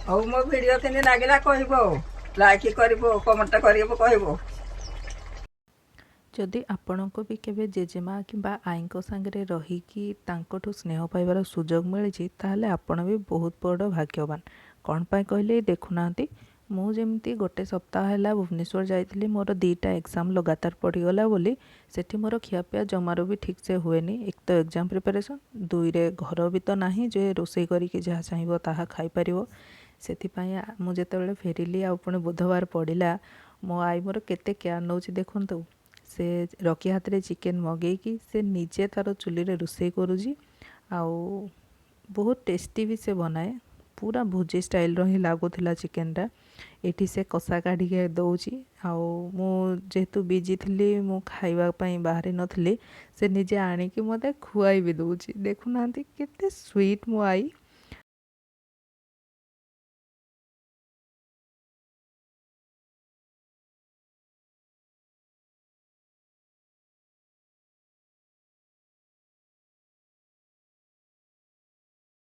ହଉ, ମୋ ଭିଡ଼ିଓ କେମିତି ଲାଗିଲା କହିବ, ଲାଇକ୍ କରିବ, କମେଣ୍ଟ କରିବ, କହିବ। ଯଦି ଆପଣଙ୍କୁ ବି କେବେ ଜେଜେମା କିମ୍ବା ଆଈଙ୍କ ସାଙ୍ଗରେ ରହିକି ତାଙ୍କଠୁ ସ୍ନେହ ପାଇବାର ସୁଯୋଗ ମିଳିଛି, ତାହେଲେ ଆପଣ ବି ବହୁତ ବଡ଼ ଭାଗ୍ୟବାନ। କ'ଣ ପାଇଁ କହିଲେ, ଦେଖୁନାହାନ୍ତି, ମୁଁ ଯେମିତି ଗୋଟେ ସପ୍ତାହ ହେଲା ଭୁବନେଶ୍ୱର ଯାଇଥିଲି, ମୋର 2ଟା ଏକ୍ଜାମ୍ ଲଗାତାର ପଡ଼ିଗଲା ବୋଲି ସେଠି ମୋର ଖିଆପିଆ ଜମାରୁ ବି ଠିକ୍ସେ ହୁଏନି। ଏକ ତ ଏକ୍ଜାମ୍ ପ୍ରିପାରେସନ୍, ଦୁଇରେ ଘର ବି ତ ନାହିଁ ଯେ ରୋଷେଇ କରିକି ଯାହା ଚାହିଁବ ତାହା ଖାଇପାରିବ। ସେଥିପାଇଁ ମୁଁ ଯେତେବେଳେ ଫେରିଲି ଆଉ ପୁଣି ବୁଧବାର ପଡ଼ିଲା, ମୋ ଆଈ ମୋର କେତେ କେୟାର ନେଉଛି ଦେଖନ୍ତୁ। ସେ ରକି ହାତରେ ଚିକେନ୍ ମଗେଇକି ସେ ନିଜେ ତା'ର ଚୁଲିରେ ରୋଷେଇ କରୁଛି ଆଉ ବହୁତ ଟେଷ୍ଟି ବି ସେ ବନାଏ। ପୁରା ଭୋଜି ଷ୍ଟାଇଲ୍ର ହିଁ ଲାଗୁଥିଲା ଚିକେନ୍ଟା। ଏଇଠି ସେ କଷା କାଢ଼ିକି ଦେଉଛି ଆଉ ମୁଁ ଯେହେତୁ ବିଜି ଥିଲି, ମୁଁ ଖାଇବା ପାଇଁ ବାହାରି ନଥିଲି, ସେ ନିଜେ ଆଣିକି ମୋତେ ଖୁଆଇ ବି ଦେଉଛି। ଦେଖୁନାହାନ୍ତି, କେତେ ସୁଇଟ୍ ମୋ ଆଈ।